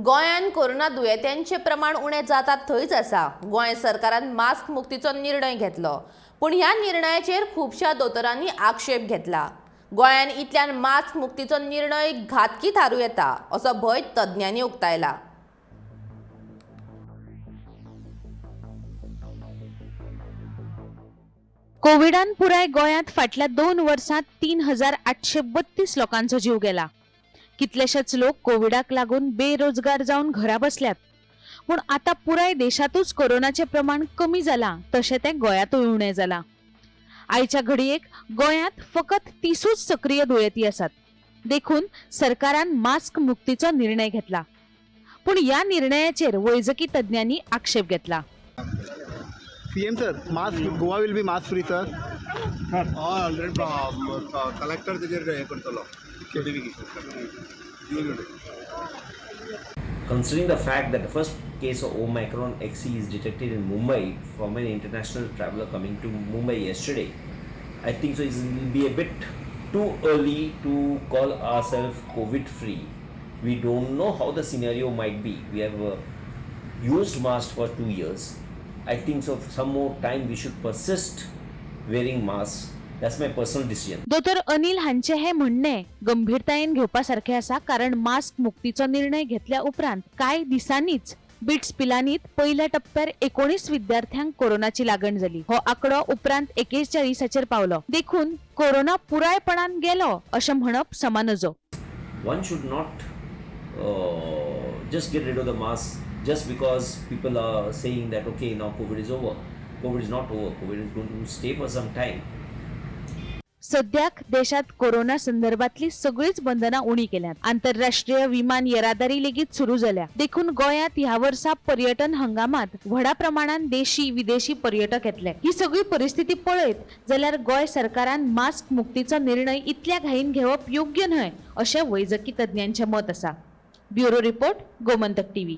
गोंयांत कोरोना दुयेंत्यांचें प्रमाण उणें जाता थंयच आसा. गोंय सरकारान मास्क मुक्तीचो निर्णय घेतलो, पूण ह्या निर्णयाचेर खुबश्या दोतोरांनी आक्षेप घेतला. गोंयांत इतल्यान मास्क मुक्तीचो निर्णय घातकी थारूं येता असो भंय तज्ञांनी उक्तायला. कोविडान पुराय गोंयांत फाटल्या 2 वर्सांत 3832 लोकांचो जीव गेला. कितलेशेच लोक कोविडाक लागून बेरोजगार जावन घरा बसल्यात. पूण आतां पुराय देशांतूच कोरोनाचें प्रमाण कमी जालां, तशें तें गोंयांतूय उणें जालां. आयच्या घडयेक गोंयांत फकत 30ूच सक्रीय दुयेंती आसात. देखून सरकारान मास्क मुक्तीचो निर्णय घेतला. पूण ह्या निर्णयाचेर वैजकी तज्ञांनी आक्षेप घेतला. CM sir, mask Goa will be mask free sir. Already collector तेजेर हें करतलो notification. Considering the fact that the first case of Omicron XE is detected in Mumbai from an international traveler coming to Mumbai yesterday, I think so it will be a bit too early to call ourselves COVID free. We don't know how the scenario might be. We have used masks for 2 years. I think so some more time we should persist wearing masks. That's my personal decision. दोतोर अनिल हांचे हे म्हणणें गंभीरतायेन घेवपा सारकें आसा, कारण mask मुक्तीचो निर्णय घेतल्या उपरांत कांय दिसांनीच बिट्स पिलानीत पयल्या टप्प्यार 19 विद्यार्थ्यांक कोरोनाची लागण जाली. हो आंकडो उपरांत 41 पावलो. देखून कोरोना पुरायपणान गेलो अशें म्हणप समा नजो. One should not just get rid of the mask just because people are saying that okay, now COVID is over. COVID is not over. COVID is going to stay for some time. सद्याक देशात corona संदर्भातली सगळीच बंधनां उणी केल्यात. आंतरराष्ट्रीय विमान येरादारी लेगीत सुरू जाल्या. देखून गोंयांत ह्या वर्सा पर्यटन हंगामात व्हडा प्रमाणान देशी विदेशी पर्यटक येतले. ही सगळी परिस्थिती पळयत जाल्यार गोंय सरकारान मास्क मुक्तीचो निर्णय इतल्या घाईन घेवप योग्य न्हय अशें वैजकी तज्ञांचें मत आसा. Bureau report, Gomantak TV.